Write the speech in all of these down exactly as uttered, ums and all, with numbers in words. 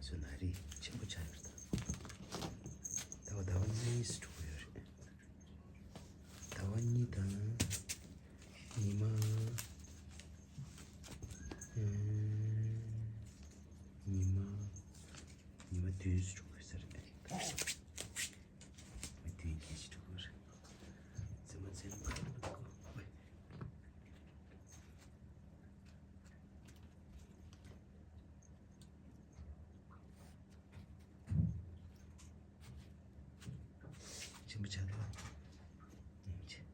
ཚོད་ན་རེ་ཆེན་པོ་ཆགས་ཡོད་ད། ད་བ་ཟླ་བ་གཉིས་སུ་འགྲོ་གི་ཡོད་རེད། ཟླ་བ་གཉིས་དང་ཉི་མ། ཉི་མ། ཉི་མ་བདུན་སུ་འགྲོ་གི་ཡོད་ས་རེད། ཉི་མ་བདུན་གྱིས་ཅི་འགྲོ་གི་ཡོད་རེད། ཙེ་མ་ཙེ་ན་ཁ་ལ་ཁོ་ཨོའི། ཆེན་པོ་ཆགས་འདུག་ཨ། ཉིན་བྱེད།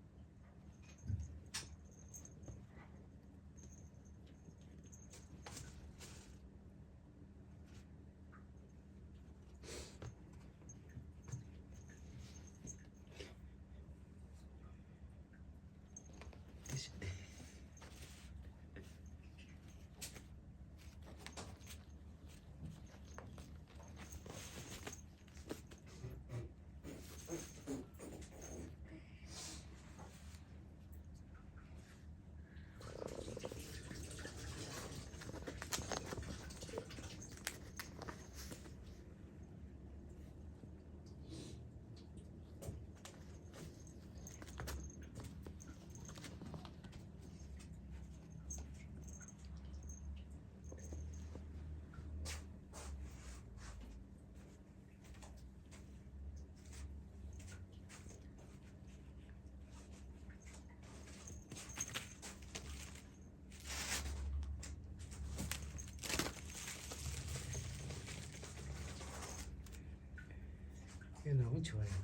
ཡང་ནག་པོ་བྱེད་པ་ཡིན།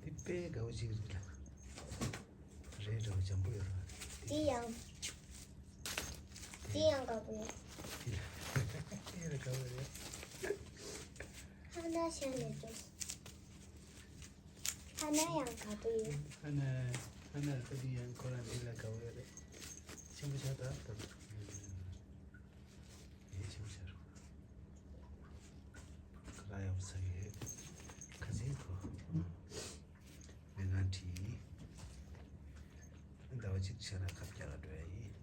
འདི་དཔེ་དགའ་པོ་ཞིག་རེད་ལ། རེད་འདྲ་པོ་འཇམ་པོ་ཡོད་རེད། འདི་ཡང་། འདི་ཡང་དགའ་པོ་ཡོད། འདི་ལ་འདི་ལ་དགའ་པོ་རེད། ཧ་ན་ཤ་ནས་འགྲོ། ཧ་ན་ཡང་དགའ་པོ་ཡོད། ཧ་ན། ཧ་ན་ད་འདི་ཡང་ཁོ་རང་འདི་ལ་དགའ་པོ་ཡོད་རེད། ཆེན་པོ་ཆགས་ད་ད། ཡེ་ཆེན་ཆར། ཁ་ཡག་ས་ཡོད། ཁ་ཟས་ཁོ། མི་གང་ཁྲིད། ཟླ་བ་གཅིག་ཆ་ན་ཁབ་རྒྱག་འགྲོ་ཡ་ཡིན།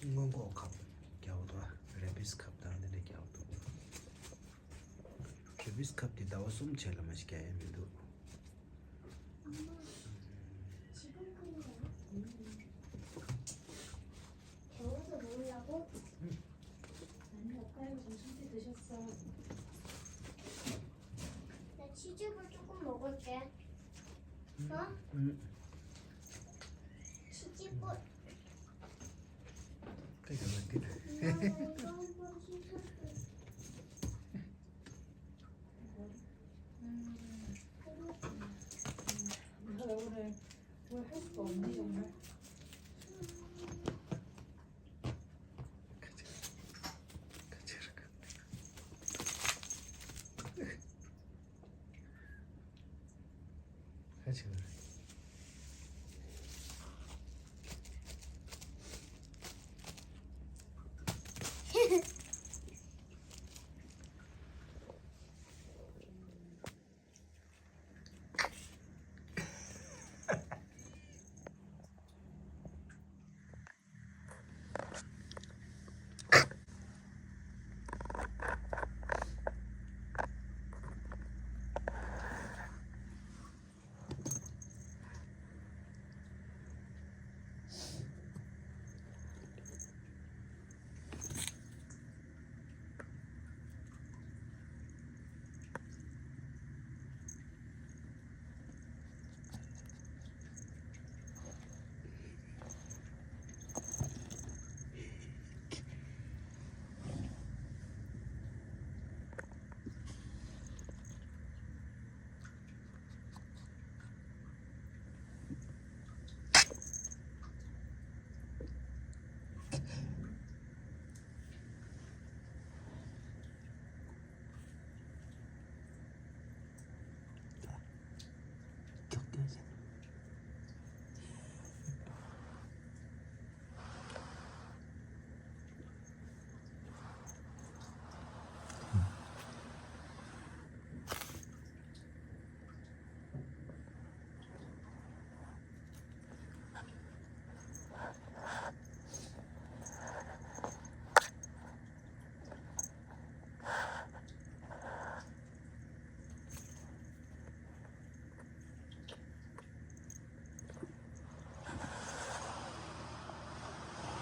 སྔོན་འགོག་ཁབ་རྒྱག་འདུག་རེ་བིས་ཁབ་དང་འདི་འདྲ་རྒྱག་འདུག་རེ་བིས་ཁབ་དེ་ཟླ་བ་གསུམ་ཆ་ལ་མ་ཞིག་རྒྱག་ཡ་མི་འདུག 나 치즈볼 조금 먹을게. 어? 응. 치즈볼. 그게 맞겠다. 나 이거 한번 씻어볼게. 음. 나 오늘 뭐 할 거 없니, 정말?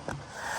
དང་